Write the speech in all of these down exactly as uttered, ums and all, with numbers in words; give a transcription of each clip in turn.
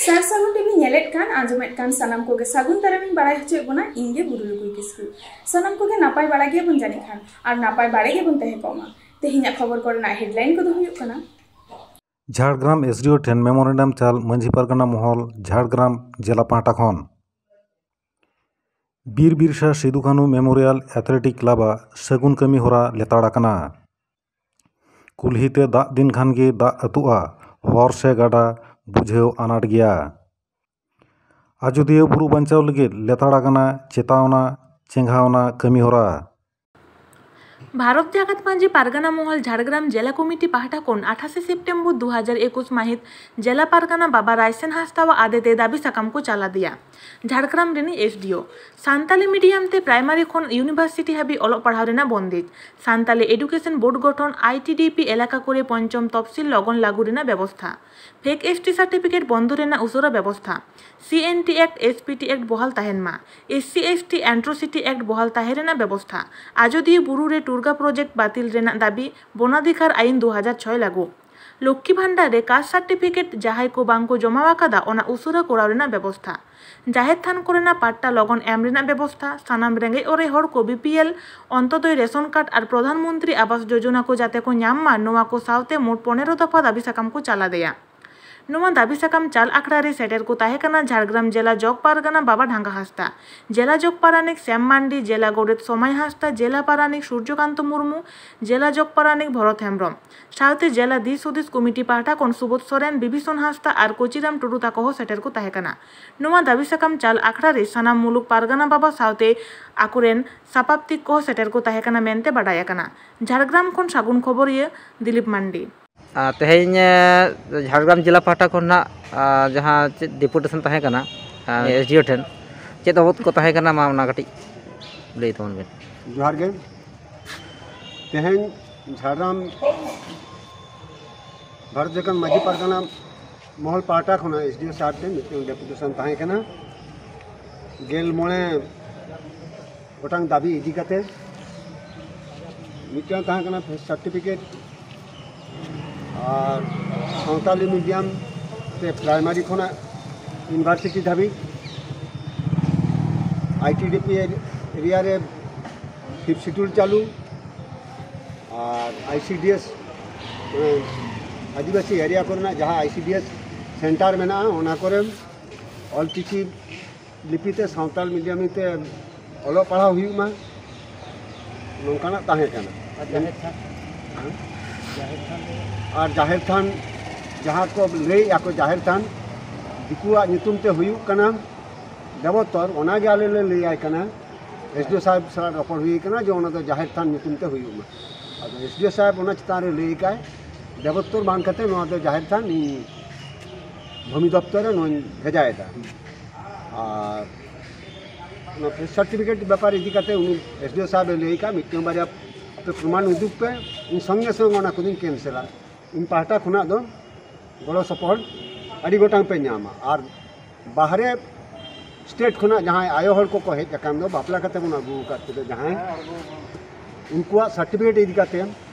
ᱥᱟᱨ ᱥᱟᱹᱜᱩᱱ ᱴᱤᱵᱷᱤ ᱧᱮᱞᱮᱫ ᱠᱟᱱ, ᱟᱸᱡᱚᱢᱮᱫ ᱠᱟᱱ ᱥᱟᱱᱟᱢ ᱠᱚᱜᱮ ᱥᱟᱹᱜᱩᱱ ᱫᱟᱨᱟᱢ ᱤᱧ ᱵᱟᱲᱟᱭ ᱦᱚᱪᱚᱭᱮᱫ ᱵᱚᱱᱟ, ᱤᱧ ᱜᱮ ᱵᱩᱨᱩ ᱞᱩᱠᱩᱭ ᱠᱤᱥᱠᱩ᱾ ᱥᱟᱱᱟᱢ ᱠᱚᱜᱮ ᱱᱟᱯᱟᱭ ᱵᱟᱲᱟ ᱜᱮᱵᱚᱱ ᱡᱟᱹᱱᱤᱡ ᱠᱷᱟᱱ, ᱟᱨ ᱱᱟᱯᱟᱭ ᱵᱟᱲᱟ ᱜᱮᱵᱚᱱ ᱛᱟᱦᱮᱸ ᱠᱚᱜ ᱢᱟ᱾ ᱛᱮᱦᱮᱧᱟᱜ ᱠᱷᱚᱵᱚᱨ ᱠᱚᱨᱮᱱᱟᱜ headline ᱠᱚᱫᱚ ᱦᱩᱭᱩᱜ ᱠᱟᱱᱟ᱾ ᱡᱷᱟᱲᱜᱨᱟᱢ S D O ᱴᱷᱮᱱ memorandum ᱪᱟᱞ ᱢᱟᱹᱡᱷᱤ ᱯᱟᱨᱜᱟᱱᱟ ᱢᱚᱦᱚᱞ ᱡᱷᱟᱲᱜᱨᱟᱢ ᱡᱮᱞᱟ ᱯᱟᱦᱴᱟ ᱠᱷᱚᱱ᱾ ᱵᱤᱨ Birsa Sidhu Kanhu Memorial Athletic Club ᱟᱜ ᱥᱟᱹᱜᱩᱱ ᱠᱟᱹᱢᱤ ᱦᱚᱨᱟ ᱞᱮᱛᱟᱲ ᱟᱠᱟᱱᱟ᱾ ᱠᱩᱞᱦᱤ ᱛᱮ ᱫᱟᱜ ᱫᱤᱱ ᱠᱷᱟᱱ ᱜᱮ ᱫᱟᱜ ᱟᱹᱛᱩᱜᱼᱟ, ᱦᱚᱨ ᱥᱮ ᱜᱟᱰᱟ ᱵᱩᱡᱷᱟᱹᱣ ᱟᱱᱟᱴ ᱜᱮᱭᱟ᱾ ᱟᱡᱚᱫᱤᱭᱟᱹ ᱵᱩᱨᱩ ᱵᱟᱧᱪᱟᱣ ᱞᱟᱹᱜᱤᱫ ᱞᱮᱛᱟᱲ ᱟᱠᱟᱱᱟ ᱪᱮᱛᱟᱣᱱᱟ ᱪᱮᱸᱜᱷᱟᱣᱱᱟ ᱠᱟᱹᱢᱤ ᱦᱚᱨᱟ᱾ ᱵᱷᱟᱨᱚᱛ ᱡᱟᱠᱟᱛ ᱢᱟᱹᱡᱷᱤ ᱯᱟᱨᱜᱟᱱᱟ ᱢᱚᱦᱚᱞ ᱡᱷᱟᱲᱜᱨᱟᱢ ᱡᱮᱞᱟ ᱠᱚᱢᱤᱴᱤ ᱯᱟᱦᱴᱟ ᱠᱷᱚᱱ ᱟᱴᱷᱟᱥᱮ ᱥᱮᱯᱴᱮᱢᱵᱚᱨ ᱫᱩ ᱦᱟᱡᱟᱨ ᱮᱠᱩᱥ ᱢᱟᱹᱦᱤᱛ ᱡᱮᱞᱟ ᱯᱟᱨᱜᱟᱱᱟ ᱵᱟᱵᱟ ᱨᱟᱭᱥᱮᱱ ᱦᱟᱸᱥᱫᱟᱣᱟᱜ ᱟᱫᱮᱛᱮ ᱫᱟᱹᱵᱤ ᱥᱟᱠᱟᱢ ᱠᱚ ᱪᱟᱞ ᱟᱫᱮᱭᱟ᱾ ᱡᱷᱟᱲᱜᱨᱟᱢ ᱨᱤᱱᱤᱡ S D O᱾ Santali medium ᱛᱮ primary ᱠᱷᱚᱱ university ᱦᱟᱹᱵᱤᱡ ᱚᱞᱚᱜ ᱯᱟᱲᱦᱟᱣ ᱨᱮᱱᱟᱜ ᱵᱚᱱᱫᱮᱡ᱾ ᱥᱟᱱᱛᱟᱞᱤ education board ᱜᱚᱴᱷᱚᱱ, I T D P ᱮᱞᱟᱠᱟ ᱠᱚᱨᱮ ᱯᱚᱧᱪᱚᱢ ᱛᱚᱯᱥᱤᱞ ᱞᱚᱜᱚᱱ ᱞᱟᱹᱜᱩ ᱨᱮᱱᱟᱜ ᱵᱮᱵᱚᱥᱛᱷᱟ᱾ Fake S T certificate ᱵᱚᱱᱫᱚ ᱨᱮᱱᱟᱜ ᱩᱥᱟᱹᱨᱟ ᱵᱮᱵᱚᱥᱛᱷᱟ᱾ C N T Act, S P T Act ᱵᱚᱦᱟᱞ ᱛᱟᱦᱮᱱ ᱢᱟ᱾ S C S T Atrocity Act ᱵᱚᱦᱟᱞ ᱛᱟᱦᱮᱸ ᱨᱮᱱᱟᱜ ᱵᱮᱵᱚᱥᱛᱷᱟ᱾ ᱟᱡᱚᱫᱤᱭᱟᱹ ᱵᱩᱨᱩ ᱨᱮ ᱴᱩᱨᱜᱟ project ᱵᱟᱹᱛᱤᱞ ᱨᱮᱱᱟᱜ ᱫᱟᱹᱵᱤ ᱵᱚᱱᱟᱫᱷᱤᱠᱟᱨ ᱟᱭᱤᱱ ᱫᱩ ᱦᱟᱡᱟᱨ ᱪᱷᱚᱭ ᱞᱟᱹᱜᱩ᱾ ᱞᱚᱠᱠᱷᱤ ᱵᱷᱟᱱᱰᱟᱨ ᱨᱮ caste certificate ᱡᱟᱦᱟᱸᱭ ᱠᱚ ᱵᱟᱝ ᱠᱚ ᱡᱚᱢᱟ ᱟᱠᱟᱫᱟ, ᱚᱱᱟ ᱩᱥᱟᱹᱨᱟ ᱠᱚᱨᱟᱣ ᱨᱮᱱᱟᱜ ᱵᱮᱵᱚᱥᱛᱷᱟ᱾ ᱡᱟᱦᱮᱨ ᱛᱷᱟᱱ ᱠᱚᱨᱮᱱᱟᱜ ᱯᱟᱴᱴᱟ ᱞᱚᱜᱚᱱ ᱮᱢ ᱨᱮᱱᱟᱜ ᱵᱮᱵᱚᱥᱛᱷᱟ᱾ ᱥᱟᱱᱟᱢ ᱨᱮᱸᱜᱮᱡ ᱚᱨᱮᱡ ᱦᱚᱲ ᱠᱚ B P L, ᱚᱱᱛᱚᱫᱚᱭ ration card ᱟᱨ ᱯᱨᱚᱫᱷᱟᱱ ᱢᱚᱱᱛᱨᱤ ᱟᱵᱟᱥ ᱡᱳᱡᱚᱱᱟ ᱠᱚ ᱡᱟᱛᱮ ᱠᱚ ᱧᱟᱢ ᱢᱟ, ᱱᱚᱣᱟ ᱠᱚ ᱥᱟᱶᱛᱮ ᱢᱳᱴ ᱯᱚᱱᱮᱨᱚ ᱫᱟᱯᱷᱟ ᱫᱟᱹᱵᱤ ᱥᱟᱠᱟᱢ ᱠᱚ ᱪᱟᱞ ᱟᱫᱮᱭᱟ᱾ ᱱᱚᱣᱟ ᱫᱟᱹᱵᱤ ᱥᱟᱠᱟᱢ ᱪᱟᱞ ᱟᱠᱷᱲᱟ ᱨᱮ ᱥᱮᱴᱮᱨ ᱠᱚ ᱛᱟᱦᱮᱸ ᱠᱟᱱᱟ ᱡᱷᱟᱲᱜᱨᱟᱢ ᱡᱮᱞᱟ ᱡᱚᱜᱽ ᱯᱟᱨᱜᱟᱱᱟ ᱵᱟᱵᱟ ᱰᱷᱟᱸᱜᱟ ᱦᱟᱸᱥᱫᱟ, ᱡᱮᱞᱟ ᱡᱚᱜᱽ ᱯᱟᱨᱟᱱᱤᱠ ᱥᱭᱟᱢ ᱢᱟᱱᱰᱤ, ᱡᱮᱞᱟ ᱜᱚᱰᱮᱛ ᱥᱚᱢᱟᱭ ᱦᱟᱸᱥᱫᱟ, ᱡᱮᱞᱟ ᱯᱟᱨᱟᱱᱤᱠ ᱥᱩᱨᱡᱚᱠᱟᱱᱛᱚ ᱢᱩᱨᱢᱩ, ᱡᱮᱞᱟ ᱡᱚᱜᱽ ᱯᱟᱨᱟᱱᱤᱠ ᱵᱷᱚᱨᱚᱛ ᱦᱮᱢᱵᱽᱨᱚᱢ, ᱥᱟᱶᱛᱮ ᱡᱮᱞᱟ ᱫᱤᱥ ᱦᱩᱫᱤᱥ ᱠᱚᱢᱤᱴᱤ ᱯᱟᱦᱴᱟ ᱠᱷᱚᱱ ᱥᱩᱵᱳᱫᱷ ᱥᱚᱨᱮᱱ, ᱵᱤᱵᱷᱤᱥᱚᱱ ᱦᱟᱸᱥᱫᱟ ᱟᱨ ᱠᱚᱪᱤᱨᱟᱢ ᱴᱩᱰᱩ ᱛᱟᱠᱚ ᱦᱚᱸ ᱥᱮᱴᱮᱨ ᱠᱚ ᱛᱟᱦᱮᱸ ᱠᱟᱱᱟ᱾ ᱱᱚᱣᱟ ᱫᱟᱹᱵᱤ ᱥᱟᱠᱟᱢ ᱪᱟᱞ ᱟᱠᱷᱲᱟ ᱨᱮ ᱥᱟᱱᱟᱢ ᱢᱩᱞᱩᱠ ᱯᱟᱨᱜᱟᱱᱟ ᱵᱟᱵᱟ ᱥᱟᱶᱛᱮ ᱟᱠᱚᱨᱮᱱ ᱥᱟᱯᱟᱵᱛᱤᱠ ᱠᱚᱦᱚᱸ ᱥᱮᱴᱮᱨ ᱠᱚ ᱛᱟᱦᱮᱸ ᱠᱟᱱᱟ ᱢᱮᱱᱛᱮ ᱵᱟᱰᱟᱭ ᱟᱠᱟᱱᱟ᱾ ᱡᱷᱟᱲᱜᱨᱟᱢ ᱠᱷᱚᱱ ᱥᱟᱹᱜᱩᱱ ᱠᱷᱚᱵᱚᱨᱤᱭᱟᱹ ᱫᱤᱞᱤᱯ ᱢᱟᱱᱰᱤ᱾ ᱟᱨ ᱛᱮᱦᱮᱧ, ᱮ, ᱡᱷᱟᱲᱜᱨᱟᱢ ᱡᱮᱞᱟ ᱯᱟᱦᱴᱟ ᱠᱷᱚᱱ ᱱᱟᱜ, ᱟ, ᱡᱟᱦᱟᱸ ᱪᱮᱫ deputation ᱛᱟᱦᱮᱸ ᱠᱟᱱᱟ, ᱟ, S D O ᱴᱷᱮᱱ, ᱪᱮᱫ ᱵᱟᱵᱚᱛ ᱠᱚ ᱛᱟᱦᱮᱸ ᱠᱟᱱᱟ, ᱢᱟ ᱚᱱᱟ ᱠᱟᱹᱴᱤᱡ ᱞᱟᱹᱭ ᱛᱟᱵᱚᱱ ᱵᱮᱱ᱾ ᱡᱚᱦᱟᱨ ᱜᱮ᱾ ᱛᱮᱦᱮᱧ ᱡᱷᱟᱲᱜᱨᱟᱢ ᱵᱷᱟᱨᱚᱛ ᱡᱟᱠᱟᱛ ᱢᱟᱹᱡᱷᱤ ᱯᱟᱨᱜᱟᱱᱟ ᱢᱚᱦᱚᱞ ᱯᱟᱦᱴᱟ ᱠᱷᱚᱱᱟᱜ S D O ᱥᱟᱨ ᱴᱷᱮᱱ ᱢᱤᱫᱴᱟᱝ deputation ᱛᱟᱦᱮᱸ ᱠᱟᱱᱟ᱾ ᱜᱮᱞ ᱢᱚᱬᱮ ᱜᱚᱴᱟᱝ ᱫᱟᱹᱵᱤ ᱤᱫᱤ ᱠᱟᱛᱮ, ᱢᱤᱫᱴᱟᱝ ᱛᱟᱦᱮᱸ ᱠᱟᱱᱟ caste certificate, ᱟᱨ ᱥᱟᱱᱛᱟᱞᱤ medium ᱛᱮ ᱯᱨᱟᱭᱢᱟᱨᱤ ᱠᱷᱚᱱᱟᱜ ᱤᱭᱩᱱᱤᱵᱷᱟᱨᱥᱤᱴᱤ ᱫᱷᱟᱹᱵᱤᱡ ᱟᱭᱴᱤᱰᱤᱯᱤ ᱮᱨᱤᱭᱟ ᱨᱮ ᱯᱷᱤᱯᱛᱷ ᱥᱤᱰᱩᱞ ᱪᱟᱹᱞᱩ, ᱟᱨ ᱟᱭᱥᱤᱰᱤᱮᱥ, ᱟᱹᱫᱤᱵᱟᱹᱥᱤ ᱮᱨᱤᱭᱟ ᱠᱚᱨᱮᱱᱟᱜ ᱡᱟᱦᱟᱸ ᱟᱭᱥᱤᱰᱤᱮᱥ ᱥᱮᱱᱴᱟᱨ ᱢᱮᱱᱟᱜᱼᱟ, ᱚᱱᱟ ᱠᱚᱨᱮ ᱚᱞᱪᱤᱠᱤ ᱞᱤᱯᱤ ᱛᱮ, ᱥᱟᱶᱛᱟᱞ ᱢᱤᱰᱤᱭᱟᱢ ᱛᱮ ᱚᱞᱚᱜ ᱯᱟᱲᱦᱟᱣ ᱦᱩᱭᱩᱜ ᱢᱟ, ᱱᱚᱝᱠᱟᱱᱟᱜ ᱛᱟᱦᱮᱸ ᱠᱟᱱᱟ᱾ ᱟᱨ ᱡᱟᱦᱮᱨ ᱛᱷᱟᱱ? ᱦᱮᱸ? ᱡᱟᱦᱮᱨ ᱛᱷᱟᱱ ᱫᱚ? ᱟᱨ ᱡᱟᱦᱮᱨ ᱛᱷᱟᱱ ᱡᱟᱦᱟᱸ ᱠᱚ ᱞᱟᱹᱭᱮᱫᱼᱟ ᱠᱚ ᱡᱟᱦᱮᱨ ᱛᱷᱟᱱ, ᱫᱤᱠᱩᱣᱟᱜ ᱧᱩᱛᱩᱢ ᱛᱮ ᱦᱩᱭᱩᱜ ᱠᱟᱱᱟ ᱫᱮᱵᱚᱛᱚᱨ, ᱚᱱᱟᱜᱮ ᱟᱞᱮ ᱞᱮ ᱞᱟᱹᱭᱟᱭ ᱠᱟᱱᱟ᱾ ᱮᱥᱰᱤᱳ ᱥᱟᱦᱮᱵᱽ ᱥᱟᱞᱟᱜ ᱨᱚᱯᱚᱲ ᱦᱩᱭ ᱠᱟᱱᱟ ᱡᱮ ᱚᱱᱟ ᱫᱚ ᱡᱟᱦᱮᱨ ᱛᱷᱟᱱ ᱧᱩᱛᱩᱢ ᱛᱮ ᱦᱩᱭᱩᱜ ᱢᱟ᱾ ᱟᱫᱚ ᱮᱥᱰᱤᱳ ᱥᱟᱦᱮᱵᱽ ᱚᱱᱟ ᱪᱮᱛᱟᱱ ᱨᱮ ᱞᱟᱹᱭ ᱠᱟᱭ, ᱫᱮᱵᱚᱛᱚᱨ ᱵᱟᱝ ᱠᱟᱛᱮ ᱱᱚᱣᱟ ᱫᱚ ᱡᱟᱦᱮᱨ ᱛᱷᱟᱱ ᱤᱧ ᱵᱷᱩᱢᱤ ᱫᱚᱯᱛᱚᱨ ᱨᱮ ᱱᱚᱣᱟᱧ ᱵᱷᱮᱡᱟᱭᱮᱫᱟ᱾ ᱟᱨ ᱚᱱᱟ ᱯᱷᱮᱥ ᱥᱟᱨᱴᱤᱯᱷᱤᱠᱮᱴ ᱵᱮᱯᱟᱨ ᱤᱫᱤ ᱠᱟᱛᱮ ᱩᱱᱤ ᱮᱥᱰᱤᱳ ᱥᱟᱦᱮᱵᱽ ᱮ ᱞᱟᱹᱭ ᱠᱟᱜ, ᱢᱤᱫᱴᱟᱝ ᱵᱟᱨᱭᱟ ᱟᱯᱮ ᱯᱨᱚᱢᱟᱱ ᱩᱫᱩᱜ ᱯᱮ, ᱤᱧ ᱥᱚᱸᱜᱮ ᱥᱚᱸᱜᱮ ᱚᱱᱟ ᱠᱚᱫᱚᱧ ᱠᱮᱱᱥᱮᱞᱟ᱾ ᱤᱧ ᱯᱟᱦᱴᱟ ᱠᱷᱚᱱᱟᱜ ᱫᱚ ᱜᱚᱲᱚ ᱥᱚᱯᱚᱦᱚᱫ ᱟᱹᱰᱤ ᱜᱚᱴᱟᱝ ᱯᱮ ᱧᱟᱢᱟ᱾ ᱟᱨ ᱵᱟᱦᱨᱮ ᱥᱴᱮᱴ ᱠᱷᱚᱱᱟᱜ ᱡᱟᱦᱟᱸᱭ ᱟᱭᱳ ᱦᱚᱲ ᱠᱚᱠᱚ ᱦᱮᱡ ᱟᱠᱟᱱ ᱫᱚ, ᱵᱟᱯᱞᱟ ᱠᱟᱛᱮ ᱵᱚᱱ ᱟᱹᱜᱩ ᱟᱠᱟᱫ ᱠᱚᱫᱚ ᱡᱟᱦᱟᱸᱭ, ᱩᱱᱠᱩᱣᱟᱜ ᱥᱟᱨᱴᱤᱯᱷᱤᱠᱮᱴ ᱤᱫᱤ ᱠᱟᱛᱮ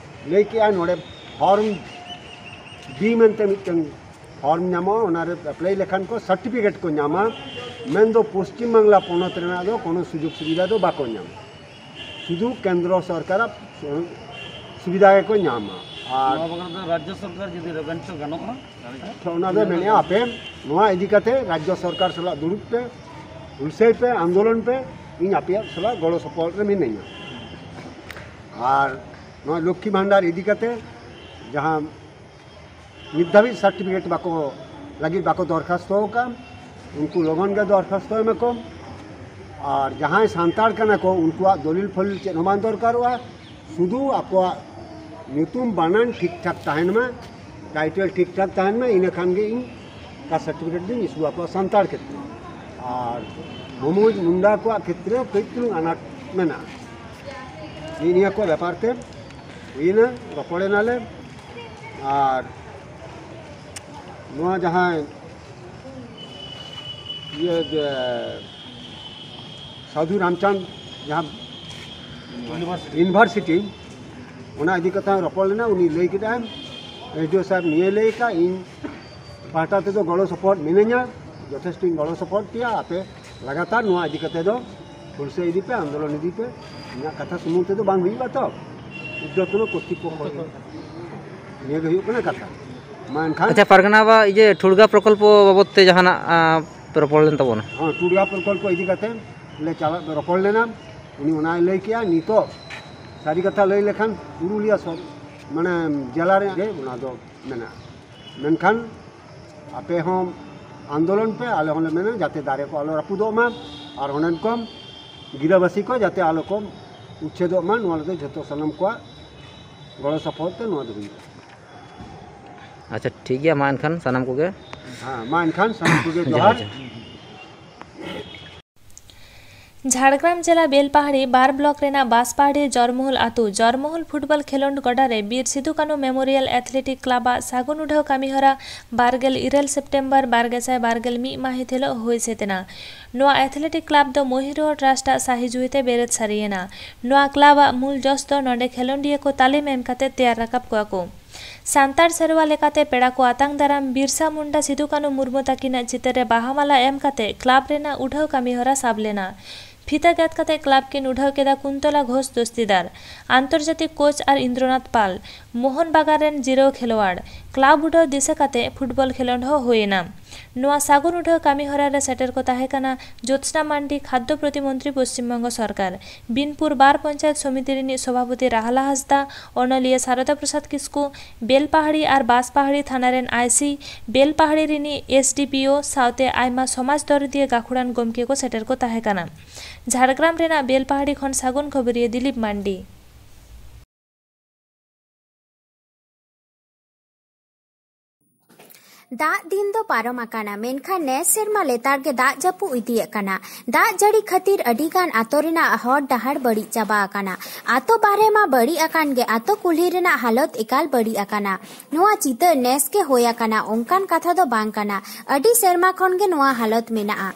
ᱞᱟᱹᱭ ᱠᱮᱜᱼᱟ, ᱱᱚᱰᱮ ᱯᱷᱚᱨᱢ ᱵᱤ ᱢᱮᱱᱛᱮ ᱢᱤᱫᱴᱟᱝ ᱯᱷᱚᱨᱢ ᱧᱟᱢᱚᱜᱼᱟ, ᱚᱱᱟᱨᱮ ᱮᱯᱞᱟᱭ ᱞᱮᱠᱷᱟᱱ ᱠᱚ ᱥᱟᱨᱴᱤᱯᱷᱤᱠᱮᱴ ᱠᱚ ᱧᱟᱢᱟ, ᱢᱮᱱᱫᱚ ᱯᱚᱥᱪᱤᱢ ᱵᱟᱝᱞᱟ ᱯᱚᱱᱚᱛ ᱨᱮᱱᱟᱜ ᱫᱚ ᱠᱳᱱᱳ ᱥᱩᱡᱳᱜᱽ ᱥᱩᱵᱤᱫᱷᱟ ᱫᱚ ᱵᱟᱠᱚ ᱧᱟᱢᱟ, ᱥᱩᱫᱷᱩ ᱠᱮᱱᱫᱨᱚ ᱥᱚᱨᱠᱟᱨᱟᱜ ᱥᱩᱵᱤᱫᱷᱟ ᱜᱮᱠᱚ ᱧᱟᱢᱟ᱾ ᱟᱨ ᱱᱚᱣᱟ ᱵᱟᱠᱷᱨᱟ ᱫᱚ ᱨᱟᱡᱽᱡᱚ ᱥᱚᱨᱠᱟᱨ ᱡᱩᱫᱤ ᱨᱮᱵᱮᱱ ᱦᱚᱪᱚ ᱜᱟᱱᱚᱜᱼᱟ, ᱚᱱᱟ ᱫᱚ ᱢᱮᱱᱮᱫᱼᱟ, ᱟᱯᱮ ᱱᱚᱣᱟ ᱤᱫᱤ ᱠᱟᱛᱮ ᱨᱟᱡᱽᱡᱚ ᱥᱚᱨᱠᱟᱨ ᱥᱟᱞᱟᱜ ᱫᱩᱲᱩᱵ ᱯᱮ, ᱦᱩᱞᱥᱟᱹᱭ ᱯᱮ, ᱟᱱᱫᱳᱞᱚᱱ ᱯᱮ, ᱤᱧ ᱟᱯᱮᱭᱟᱜ ᱥᱟᱞᱟᱜ ᱜᱚᱲᱚ ᱥᱚᱯᱚᱦᱚᱫ ᱨᱮ ᱢᱤᱱᱟᱹᱧᱟ᱾ ᱟᱨ ᱱᱚᱣᱟ ᱞᱚᱠᱠᱷᱤ ᱵᱷᱟᱱᱰᱟᱨ ᱤᱫᱤ ᱠᱟᱛᱮ ᱡᱟᱦᱟᱸ ᱱᱤᱛ ᱫᱷᱟᱹᱵᱤᱡ ᱥᱟᱨᱴᱤᱯᱷᱤᱠᱮᱴ ᱵᱟᱠᱚ ᱞᱟᱹᱜᱤᱫ ᱵᱟᱠᱚ ᱫᱚᱨᱠᱷᱟᱥᱛᱚ ᱟᱠᱟᱫ, ᱩᱱᱠᱩ ᱞᱚᱜᱚᱱ ᱜᱮ ᱫᱚᱨᱠᱷᱟᱥᱛᱚ ᱮᱢᱟ ᱠᱚᱢ᱾ ᱟᱨ ᱡᱟᱦᱟᱸᱭ ᱥᱟᱱᱛᱟᱲ ᱠᱟᱱᱟ ᱠᱚ, ᱩᱱᱠᱩᱣᱟᱜ ᱫᱚᱞᱤᱞ ᱯᱷᱚᱞᱤᱞ ᱪᱮᱫ ᱦᱚᱸ ᱵᱟᱝ ᱫᱚᱨᱠᱟᱨᱚᱜᱼᱟ, ᱥᱩᱫᱷᱩ ᱟᱠᱚᱣᱟᱜ ᱧᱩᱛᱩᱢ ᱵᱟᱱᱟᱱ ᱴᱷᱤᱠ ᱴᱷᱟᱠ ᱛᱟᱦᱮᱱ ᱢᱟ, ᱴᱟᱭᱴᱮᱞ ᱴᱷᱤᱠ ᱴᱷᱟᱠ ᱛᱟᱦᱮᱱ ᱢᱟ, ᱤᱱᱟᱹ ᱠᱷᱟᱱ ᱜᱮ ᱤᱧ ᱠᱟᱥᱴ ᱥᱟᱨᱴᱤᱯᱷᱤᱠᱮᱴ ᱫᱚᱧ ᱤᱥᱩ ᱟᱠᱚᱣᱟ ᱥᱟᱱᱛᱟᱲ ᱠᱷᱮᱛᱨᱮ᱾ ᱟᱨ ᱵᱷᱩᱢᱤᱡᱽ ᱢᱩᱱᱰᱟ ᱠᱚᱣᱟᱜ ᱠᱷᱮᱛᱨᱮ ᱠᱟᱹᱡ ᱪᱩᱞᱩᱝ ᱟᱱᱟᱴ ᱢᱮᱱᱟᱜᱼᱟ᱾ ᱱᱤᱭᱟᱹ ᱠᱚ ᱵᱮᱯᱟᱨ ᱛᱮ ᱦᱩᱭᱱᱟ, ᱨᱚᱯᱚᱲ ᱮᱱᱟᱞᱮ᱾ ᱟᱨ ᱱᱚᱣᱟ ᱡᱟᱦᱟᱸ ᱤᱭᱟᱹ ᱡᱮ ᱥᱟᱫᱷᱩ ᱨᱟᱢᱪᱟᱸᱫᱽ ᱡᱟᱦᱟᱸ ᱤᱭᱩᱱᱤᱵᱷᱟᱨᱥᱤᱴᱤ, ᱚᱱᱟ ᱤᱫᱤ ᱠᱟᱛᱮ ᱨᱚᱯᱚᱲ ᱞᱮᱱᱟ, ᱩᱱᱤ ᱞᱟᱹᱭ ᱠᱮᱫᱟ, ᱮᱥᱰᱤᱳ ᱥᱟᱦᱮᱵᱽ ᱱᱤᱭᱟᱹ ᱞᱟᱹᱭ ᱠᱟᱜ, ᱤᱧ ᱯᱟᱦᱴᱟ ᱛᱮᱫᱚ ᱜᱚᱲᱚ ᱥᱚᱯᱚᱦᱚᱫ ᱢᱤᱱᱟᱹᱧᱟ, ᱡᱚᱛᱷᱮᱥᱴᱚᱧ ᱜᱚᱲᱚ ᱥᱚᱯᱚᱦᱚᱫ ᱯᱮᱭᱟ᱾ ᱟᱯᱮ ᱞᱟᱜᱟᱛᱟᱨ ᱱᱚᱣᱟ ᱤᱫᱤ ᱠᱟᱛᱮ ᱫᱚ ᱦᱩᱞᱥᱟᱹᱭ ᱤᱫᱤ ᱯᱮ, ᱟᱱᱫᱳᱞᱚᱱ ᱤᱫᱤ ᱯᱮ᱾ ᱤᱧᱟᱹᱜ ᱠᱟᱛᱷᱟ ᱥᱩᱢᱩᱝ ᱛᱮᱫᱚ ᱵᱟᱝ ᱦᱩᱭᱩᱜᱼᱟ ᱛᱚ, ᱩᱫᱽᱫᱚᱛᱚᱱ ᱠᱚᱨᱛᱨᱤᱯᱚᱠᱠᱷᱚ ᱱᱤᱭᱟᱹ ᱜᱮ ᱦᱩᱭᱩᱜ ᱠᱟᱱᱟ ᱠᱟᱛᱷᱟ᱾ ᱢᱟ ᱮᱱᱠᱷᱟᱱ ᱟᱪᱪᱷᱟ, ᱯᱟᱨᱜᱟᱱᱟ ᱵᱟ, ᱤᱭᱟᱹ ᱴᱷᱩᱲᱜᱟ ᱯᱨᱚᱠᱚᱞᱯᱚ ᱵᱟᱵᱚᱫ ᱛᱮ ᱡᱟᱦᱟᱱᱟᱜ ᱟᱸ, ᱨᱚᱯᱚᱲ ᱞᱮᱱ ᱛᱟᱵᱚᱱᱟ᱾ ᱦᱚᱸ, ᱴᱩᱲᱜᱟ ᱯᱨᱚᱠᱚᱞᱯᱚ ᱤᱫᱤ ᱠᱟᱛᱮ ᱞᱮ ᱪᱟᱞᱟᱜ ᱨᱚᱯᱚᱲ ᱞᱮᱱᱟ᱾ ᱩᱱᱤ ᱚᱱᱟᱭ ᱞᱟᱹᱭ ᱠᱮᱜᱼᱟ, ᱱᱤᱛᱚᱜ ᱥᱟᱹᱨᱤ ᱠᱟᱛᱷᱟ ᱞᱟᱹᱭ ᱞᱮᱠᱷᱟᱱ ᱯᱩᱨᱩᱞᱤᱭᱟᱹ ᱥᱚ-, ᱢᱟᱱᱮ ᱡᱮᱞᱟ ᱨᱮ ᱜᱮ ᱚᱱᱟ ᱫᱚ ᱢᱮᱱᱟᱜᱼᱟ᱾ ᱢᱮᱱᱠᱷᱟᱱ ᱟᱯᱮ ᱦᱚᱸ ᱟᱱᱫᱳᱞᱚᱱ ᱯᱮ, ᱟᱞᱮ ᱦᱚᱸᱞᱮ ᱢᱮᱱᱟ ᱡᱟᱛᱮ ᱫᱟᱨᱮ ᱠᱚ ᱟᱞᱚ ᱨᱟᱹᱯᱩᱫᱚᱜ ᱢᱟ, ᱟᱨ ᱚᱸᱰᱮᱱ ᱠᱚ ᱜᱤᱨᱟᱹᱵᱟᱹᱥᱤ ᱠᱚ ᱡᱟᱛᱮ ᱟᱞᱚ ᱠᱚ ᱩᱪᱪᱷᱮᱫᱚᱜ ᱢᱟ, ᱱᱚᱣᱟ ᱞᱟᱹᱜᱤᱫ ᱡᱷᱚᱛᱚ ᱥᱟᱱᱟᱢ ᱠᱚᱣᱟᱜ ᱜᱚᱲᱚ ᱥᱚᱯᱚᱦᱚᱫ ᱛᱮ ᱱᱚᱣᱟ ᱫᱚ ᱦᱩᱭᱩᱜᱼᱟ᱾ ᱟᱪᱪᱷᱟ, ᱴᱷᱤᱠ ᱜᱮᱭᱟ, ᱢᱟ ᱮᱱᱠᱷᱟᱱ ᱥᱟᱱᱟᱢ ᱠᱚᱜᱮ᱾ ᱦᱮᱸ, ᱢᱟ ᱮᱱᱠᱷᱟᱱ ᱥᱟᱱᱟᱢ ᱠᱚᱜᱮ ᱡᱚᱦᱟᱨ, ᱡᱚᱦᱟᱨ᱾ ᱡᱚᱦᱟᱨ᱾ ᱡᱷᱟᱲᱜᱨᱟᱢ ᱡᱮᱞᱟ ᱵᱮᱞᱯᱟᱦᱟᱲᱤ ᱵᱟᱨ ᱵᱞᱚᱠ ᱨᱮᱱᱟᱜ ᱵᱟᱥᱯᱟᱦᱟᱲᱤ ᱡᱚᱨᱢᱚᱦᱚᱞ ᱟᱹᱛᱩ ᱡᱚᱨᱢᱚᱦᱚᱞ ᱯᱷᱩᱴᱵᱚᱞ ᱠᱷᱮᱞᱚᱸᱰ ᱜᱚᱰᱟ ᱨᱮ ᱵᱤᱨ ᱥᱤᱫᱩ ᱠᱟᱹᱱᱩ ᱢᱮᱢᱳᱨᱤᱭᱟᱞ ᱮᱛᱷᱞᱮᱴᱤᱠ ᱠᱞᱟᱵᱽ ᱟᱜ ᱥᱟᱹᱜᱩᱱ ᱩᱰᱷᱟᱹᱣ ᱠᱟᱹᱢᱤᱦᱚᱨᱟ ᱵᱟᱨᱜᱮᱞ ᱤᱨᱟᱹᱞ ᱥᱮᱯᱴᱮᱢᱵᱚᱨ ᱵᱟᱨ ᱜᱮᱥᱟᱭ ᱵᱟᱨᱜᱮᱞ ᱢᱤᱫ ᱢᱟᱹᱦᱤᱛ ᱦᱤᱞᱚᱜ ᱦᱩᱭ ᱥᱟᱹᱛ ᱮᱱᱟ᱾ ᱱᱚᱣᱟ ᱮᱛᱷᱞᱮᱴᱤᱠ ᱠᱞᱟᱵᱽ ᱫᱚ ᱢᱚᱭᱩᱨᱵᱷᱚᱸᱡᱽ ᱴᱨᱟᱥᱴ ᱟᱜ ᱥᱟᱹᱦᱤᱡᱩᱦᱤ ᱛᱮ ᱵᱮᱨᱮᱫ ᱥᱟᱹᱨᱤᱭᱮᱱᱟ᱾ ᱱᱚᱣᱟ ᱠᱞᱟᱵᱽ ᱟᱜ ᱢᱩᱞ ᱡᱚᱥ ᱫᱚ ᱱᱚᱰᱮ ᱠᱷᱮᱞᱚᱸᱰᱤᱭᱟᱹ ᱠᱚ ᱛᱟᱹᱞᱤᱢ ᱮᱢ ᱠᱟᱛᱮ ᱛᱮᱭᱟᱨ ᱨᱟᱠᱟᱵ ᱠᱚᱣᱟ ᱠᱚ᱾ ᱥᱟᱱᱛᱟᱲ ᱥᱮᱨᱣᱟ ᱞᱮᱠᱟᱛᱮ ᱯᱮᱲᱟ ᱠᱚ ᱟᱛᱟᱝ ᱫᱟᱨᱟᱢ ᱵᱤᱨᱥᱟ ᱢᱩᱱᱰᱟ ᱥᱤᱫᱩ ᱠᱟᱹᱱᱩ ᱢᱩᱨᱢᱩ ᱛᱟᱹᱠᱤᱱᱟᱜ ᱪᱤᱛᱟᱹᱨ ᱨᱮ ᱵᱟᱦᱟ ᱢᱟᱞᱟ ᱮᱢ ᱠᱟᱛᱮ ᱠᱞᱟᱵᱽ ᱨᱮᱱᱟᱜ ᱩᱰᱷᱟᱹᱣ ᱠᱟᱹᱢᱤ ᱦᱚᱨᱟ ᱥᱟᱵ ᱞᱮᱱᱟ᱾ ᱯᱷᱤᱛᱟᱹ ᱜᱮᱫ ᱠᱟᱛᱮ ᱠᱞᱟᱵᱽ ᱠᱤᱱ ᱩᱰᱷᱟᱹᱣ ᱠᱮᱫᱟ ᱠᱩᱱᱛᱚᱞᱟ ᱜᱷᱳᱥ ᱫᱚᱥᱛᱤᱫᱟᱨ, ᱟᱱᱛᱚᱨᱡᱟᱛᱤᱠ ᱠᱳᱪ ᱟᱨ ᱤᱱᱫᱨᱚᱱᱟᱛᱷ ᱯᱟᱞ, ᱢᱳᱦᱚᱱ ᱵᱟᱜᱟᱱ ᱨᱮᱱ ᱡᱤᱨᱟᱹᱣ ᱠᱷᱮᱞᱣᱟᱲ᱾ ᱠᱞᱟᱵᱽ ᱩᱰᱷᱟᱹᱣ ᱫᱤᱥᱟᱹ ᱠᱟᱛᱮ ᱯᱷᱩᱴᱵᱚᱞ ᱠᱷᱮᱞᱚᱸᱰ ᱦᱚᱸ ᱦᱩᱭ ᱮᱱᱟ᱾ ᱱᱚᱣᱟ ᱥᱟᱹᱜᱩᱱ ᱩᱰᱷᱟᱹᱣ ᱠᱟᱹᱢᱤ ᱦᱚᱨᱟ ᱨᱮ ᱥᱮᱴᱮᱨ ᱠᱚ ᱛᱟᱦᱮᱸ ᱠᱟᱱᱟ ᱡᱳᱛᱥᱱᱟ ᱢᱟᱱᱰᱤ, ᱠᱷᱟᱫᱽᱫᱚ ᱯᱨᱚᱛᱤᱢᱚᱱᱛᱨᱤ, ᱯᱚᱥᱪᱤᱢ ᱵᱚᱝᱜᱚ ᱥᱚᱨᱠᱟᱨ, ᱵᱤᱱᱯᱩᱨ ᱵᱟᱨ ᱯᱚᱧᱪᱟᱭᱮᱛ ᱥᱚᱢᱤᱛᱤ ᱨᱤᱱᱤᱡ ᱥᱚᱵᱷᱟᱯᱚᱛᱤ ᱨᱟᱦᱞᱟ ᱦᱟᱸᱥᱫᱟ, ᱚᱱᱚᱞᱤᱭᱟᱹ ᱥᱟᱨᱚᱫᱟ ᱯᱨᱚᱥᱟᱫᱽ ᱠᱤᱥᱠᱩ, ᱵᱮᱞᱯᱟᱦᱟᱲᱤ ᱟᱨ ᱵᱟᱸᱥᱯᱟᱦᱟᱲᱤ ᱛᱷᱟᱱᱟ ᱨᱮᱱ ᱟᱭ ᱥᱤ, ᱵᱮᱞᱯᱟᱦᱟᱲᱤ ᱨᱤᱱᱤᱡ ᱮᱥ ᱰᱤ ᱯᱤ ᱳ ᱥᱟᱶᱛᱮ ᱟᱭᱢᱟ ᱥᱚᱢᱟᱡᱽ ᱫᱚᱨᱚᱫᱤᱭᱟᱹ ᱜᱟᱹᱠᱷᱩᱲᱟᱱ ᱜᱚᱢᱠᱮ ᱠᱚ ᱥᱮᱴᱮᱨ ᱠᱚ ᱛᱟᱦᱮᱸ ᱠᱟᱱᱟ᱾ ᱡᱷᱟᱲᱜᱨᱟᱢ ᱨᱮᱱᱟᱜ ᱵᱮᱞᱯᱟᱦᱟᱲᱤ ᱠᱷᱚᱱ ᱥᱟᱹᱜᱩᱱ ᱠᱷᱚᱵᱚᱨᱤᱭᱟᱹ ᱫᱤᱞᱤᱯ ᱢᱟᱱᱰᱤ᱾ ᱫᱟᱜ ᱫᱤᱱ ᱫᱚ ᱯᱟᱨᱚᱢ ᱟᱠᱟᱱᱟ, ᱢᱮᱱᱠᱷᱟᱱ ᱱᱮᱥ ᱥᱮᱨᱢᱟ ᱞᱮᱛᱟᱲ ᱜᱮ ᱫᱟᱜ ᱡᱟᱹᱯᱩᱫ ᱤᱫᱤᱭᱮᱫ ᱠᱟᱱᱟ᱾ ᱫᱟᱜ ᱡᱟᱹᱲᱤ ᱠᱷᱟᱹᱛᱤᱨ ᱟᱹᱰᱤ ᱜᱟᱱ ᱟᱛᱳ ᱨᱮᱱᱟᱜ ᱦᱚᱨ ᱰᱟᱦᱟᱨ ᱵᱟᱹᱲᱤᱡ ᱪᱟᱵᱟ ᱟᱠᱟᱱᱟ᱾ ᱟᱛᱳ ᱵᱟᱦᱨᱮ ᱢᱟ ᱵᱟᱹᱲᱤᱡ ᱟᱠᱟᱱ ᱜᱮ, ᱟᱛᱳ ᱠᱩᱞᱦᱤ ᱨᱮᱱᱟᱜ ᱦᱟᱞᱚᱛ ᱮᱠᱟᱞ ᱵᱟᱹᱲᱤᱡ ᱟᱠᱟᱱᱟ᱾ ᱱᱚᱣᱟ ᱪᱤᱛᱟᱹᱨ ᱱᱮᱥ ᱜᱮ ᱦᱩᱭ ᱟᱠᱟᱱᱟ, ᱚᱱᱠᱟᱱ ᱠᱟᱛᱷᱟ ᱫᱚ ᱵᱟᱝ ᱠᱟᱱᱟ᱾ ᱟᱹᱰᱤ ᱥᱮᱨᱢᱟ ᱠᱷᱚᱱ ᱜᱮ ᱱᱚᱣᱟ ᱦᱟᱞᱚᱛ ᱢᱮᱱᱟᱜᱼᱟ᱾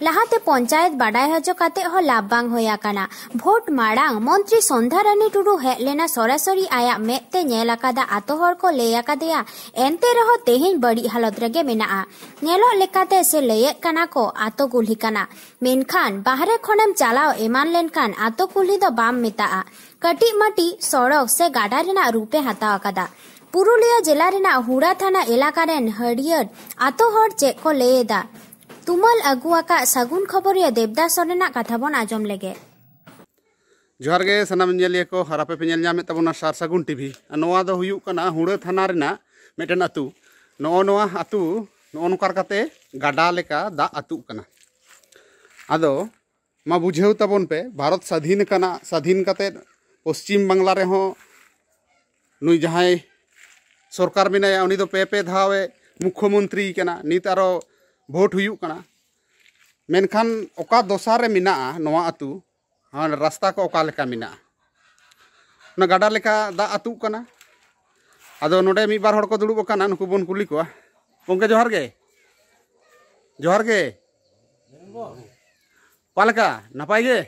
ᱞᱟᱦᱟᱛᱮ ᱯᱚᱧᱪᱟᱭᱮᱛ ᱵᱟᱰᱟᱭ ᱦᱚᱪᱚ ᱠᱟᱛᱮ ᱦᱚᱸ ᱞᱟᱵᱷ ᱵᱟᱝ ᱦᱩᱭ ᱟᱠᱟᱱᱟ᱾ ᱵᱷᱳᱴ ᱢᱟᱲᱟᱝ ᱢᱚᱱᱛᱨᱤ ᱥᱚᱱᱫᱷᱟ ᱨᱟᱱᱤ ᱴᱩᱰᱩ ᱦᱮᱡ ᱞᱮᱱᱟ, ᱥᱚᱨᱟᱥᱚᱨᱤ ᱟᱭᱟᱜ ᱢᱮᱫ ᱛᱮ ᱧᱮᱞ ᱟᱠᱟᱫᱟ, ᱟᱛᱳ ᱦᱚᱲ ᱠᱚ ᱞᱟᱹᱭ ᱟᱠᱟᱫᱮᱭᱟ, ᱮᱱᱛᱮ ᱨᱮᱦᱚᱸ ᱛᱮᱦᱮᱧ ᱵᱟᱹᱲᱤᱡ ᱦᱟᱞᱚᱛ ᱨᱮᱜᱮ ᱢᱮᱱᱟᱜᱼᱟ᱾ ᱧᱮᱞᱚᱜ ᱞᱮᱠᱟᱛᱮ ᱥᱮ ᱞᱟᱹᱭᱮᱫ ᱠᱟᱱᱟ ᱠᱚ ᱟᱛᱳ ᱠᱩᱞᱦᱤ ᱠᱟᱱᱟ, ᱢᱮᱱᱠᱷᱟᱱ ᱵᱟᱦᱨᱮ ᱠᱷᱚᱱᱮᱢ ᱪᱟᱞᱟᱣ ᱮᱢᱟᱱ ᱞᱮᱱᱠᱷᱟᱱ ᱟᱛᱳ ᱠᱩᱞᱦᱤ ᱫᱚ ᱵᱟᱢ ᱢᱮᱛᱟᱜᱼᱟ᱾ ᱠᱟᱹᱴᱤᱡ ᱢᱟᱹᱴᱤᱡ ᱥᱚᱲᱚᱠ ᱥᱮ ᱜᱟᱰᱟ ᱨᱮᱱᱟᱜ ᱨᱩᱯ ᱮ ᱦᱟᱛᱟᱣ ᱟᱠᱟᱫᱟ᱾ ᱯᱩᱨᱩᱞᱤᱭᱟᱹ ᱡᱮᱞᱟ ᱨᱮᱱᱟᱜ ᱦᱩᱲᱟ ᱛᱷᱟᱱᱟ ᱮᱞᱟᱠᱟ ᱨᱮᱱ ᱦᱟᱹᱨᱭᱟᱹᱲ ᱟᱛᱳ ᱦᱚᱲ ᱪᱮᱫ ᱠᱚ ᱞᱟᱹᱭ ᱮᱫᱟ? ᱛᱩᱢᱟᱹᱞ ᱟᱹᱜᱩ ᱟᱠᱟᱫ ᱥᱟᱹᱜᱩᱱ ᱠᱷᱚᱵᱚᱨᱤᱭᱟᱹ ᱫᱮᱵᱫᱟᱥ ᱥᱚᱨᱮᱱᱟᱜ ᱠᱟᱛᱷᱟ ᱵᱚᱱ ᱟᱸᱡᱚᱢ ᱞᱮᱜᱮ᱾ ᱡᱚᱦᱟᱨ ᱜᱮ ᱥᱟᱱᱟᱢ ᱧᱮᱞᱤᱭᱟᱹ ᱠᱚ, ᱟᱨ ᱟᱯᱮ ᱯᱮ ᱧᱮᱞ ᱧᱟᱢᱮᱫ ᱛᱟᱵᱚᱱᱟ ᱥᱟᱨ ᱥᱟᱹᱜᱩᱱ ᱴᱤᱵᱷᱤ᱾ ᱟᱨ ᱱᱚᱣᱟ ᱫᱚ ᱦᱩᱭᱩᱜ ᱠᱟᱱᱟ ᱦᱩᱲᱟᱹ ᱛᱷᱟᱱᱟ ᱨᱮᱱᱟᱜ ᱢᱤᱫᱴᱮᱱ ᱟᱹᱛᱩ᱾ ᱱᱚᱜᱼᱚ ᱱᱚᱣᱟ ᱟᱹᱛᱩ ᱱᱚᱜᱼᱚ ᱱᱚᱝᱠᱟ ᱠᱟᱛᱮ ᱜᱟᱰᱟ ᱞᱮᱠᱟ ᱫᱟᱜ ᱟᱹᱛᱩᱜ ᱠᱟᱱᱟ᱾ ᱟᱫᱚ ᱢᱟ ᱵᱩᱡᱷᱟᱹᱣ ᱛᱟᱵᱚᱱ ᱯᱮ, ᱵᱷᱟᱨᱚᱛ ᱥᱟᱫᱷᱤᱱ ᱠᱟᱱᱟ, ᱥᱟᱫᱷᱤᱱ ᱠᱟᱛᱮ ᱯᱚᱥᱪᱤᱢ ᱵᱟᱝᱞᱟ ᱨᱮᱦᱚᱸ ᱱᱩᱭ ᱡᱟᱦᱟᱸᱭ ᱥᱚᱨᱠᱟᱨ ᱢᱮᱱᱟᱭᱟ, ᱩᱱᱤ ᱫᱚ ᱯᱮ ᱯᱮ ᱫᱷᱟᱣᱮ ᱢᱩᱠᱷᱚᱢᱚᱱᱛᱨᱤ ᱠᱟᱱᱟ᱾ ᱱᱤᱛ ᱟᱨᱚ ᱵᱷᱳᱴ ᱦᱩᱭᱩᱜ ᱠᱟᱱᱟ, ᱢᱮᱱᱠᱷᱟᱱ ᱚᱠᱟ ᱫᱚᱥᱟ ᱨᱮ ᱢᱮᱱᱟᱜᱼᱟ ᱱᱚᱣᱟ ᱟᱹᱛᱩ, ᱦᱮᱸ, ᱨᱟᱥᱛᱟ ᱠᱚ ᱚᱠᱟ ᱞᱮᱠᱟ ᱢᱮᱱᱟᱜᱼᱟ? ᱚᱱᱟ ᱜᱟᱰᱟ ᱞᱮᱠᱟ ᱫᱟᱜ ᱟᱹᱛᱩᱜ ᱠᱟᱱᱟ᱾ ᱟᱫᱚ ᱱᱚᱰᱮ ᱢᱤᱫ ᱵᱟᱨ ᱦᱚᱲ ᱠᱚ ᱫᱩᱲᱩᱵ ᱟᱠᱟᱱᱟ, ᱱᱩᱠᱩ ᱵᱚᱱ ᱠᱩᱞᱤ ᱠᱚᱣᱟ᱾ ᱜᱚᱢᱠᱮ, ᱡᱚᱦᱟᱨ ᱜᱮ᱾ ᱡᱚᱦᱟᱨ ᱜᱮ᱾ ᱚᱠᱟ ᱞᱮᱠᱟ, ᱱᱟᱯᱟᱭ ᱜᱮ?